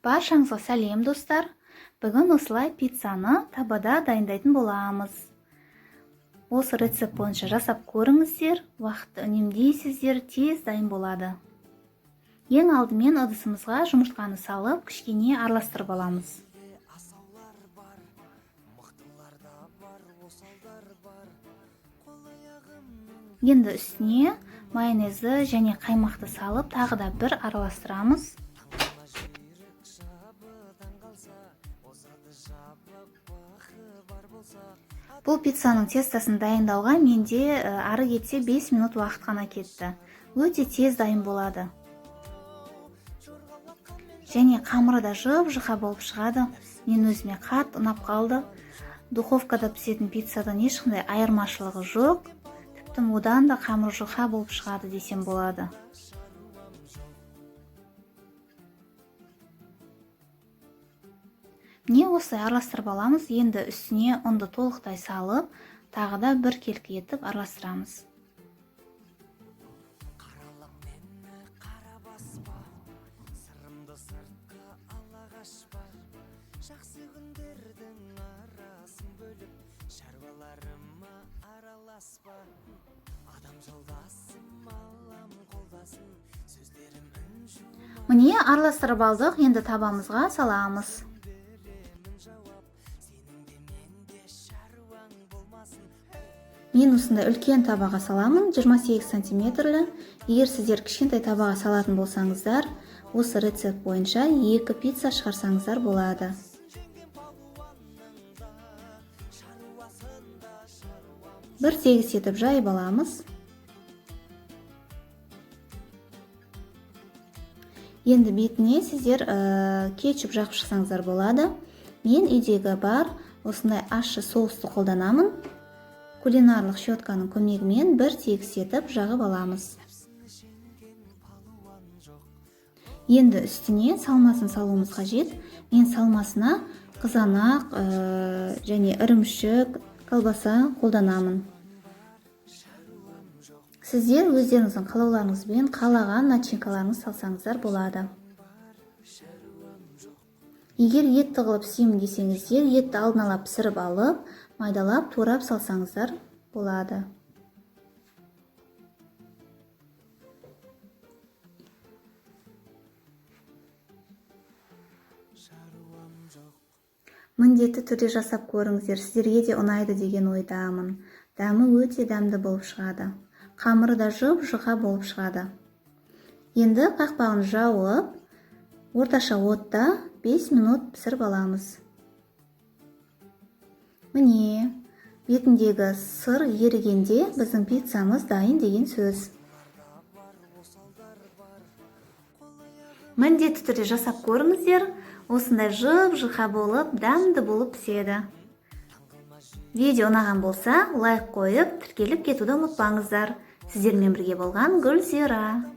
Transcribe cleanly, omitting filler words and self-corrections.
Баршаңызға сәлем, достар! Бүгін осылай пиццаны табада дайындайтын боламыз. Осы рецепт бойынша жасап көріңіздер, уақытты үнемдейсіздер, тез дайын болады. Ең алдымен ыдысымызға жұмыртқаны салып, кішкене араластырып аламыз. Енді үстіне майонезді және қаймақты салып, тағы да бір араластырамыз. Бұл пиццаның тестосын дайындауға менде ары кетсе 5 минут уақыт қана кетті. Өте тез дайын болады. Және қамыры да жып-жұқа болып шығады. Мен өзіме қатты ұнап қалды. Духовкада пісетін пиццадан ешқандай айырмашылығы жоқ. Тіпті одан да қамыры жұқа болып шығады десем болады. Міне осылай араластырып аламыз. Енді үстіне ұнды толықтай салып, тағы да бір келкі етіп араластырамыз. Міне араластырып алдық, енді табамызға саламыз. Мен осындай үлкен табаға саламын, 28 сантиметрлі. Егер сіздер кішкентай табаға салатын болсаңыздар, осы рецепт бойынша 2 пицца шығарсаңыздар болады. Бір тегіс етіп жайып аламыз. Енді бетіне сіздер кетчуп жағып шықсаңыздар болады. Мен үйдегі бар осындай ащы соусты қолданамын. Кулинарлық щетканың көмегімен бір тегіс етіп жағып аламыз. Енді үстіне салмасын салуымыз қажет. Мен салмасына қызанақ және ірімшік, колбаса қолданамын. Сіздер өздеріңіздің қалауларыңызбен қалаған начинкаларыңыз салсаңыздар болады. Егер етті қылып пісемін десеңіздер, етті алдын ала пісіріп алып, майдалап, турап салсаңыздар болады. Міндетті түрде жасап көріңіздер, сіздерге де ұнайды деген ойдамын. Дәмі өте дәмді болып шығады. Қамыры да жып-жұқа болып шығады. Енді қақпағын жауып, орташа отта 5 минут пісіріп аламыз. Міне, бетіндегі сыр ерігенде біздің пиццамыз дайын деген сөз. Міндетті түрде жасап көріңіздер, осындай жып-жұқа болып, дәмді болып піседі. Видео ұнаған болса, лайк қойып, тіркеліп кетуді ұмытпаңыздар. Сіздермен бірге болған Гүлзира.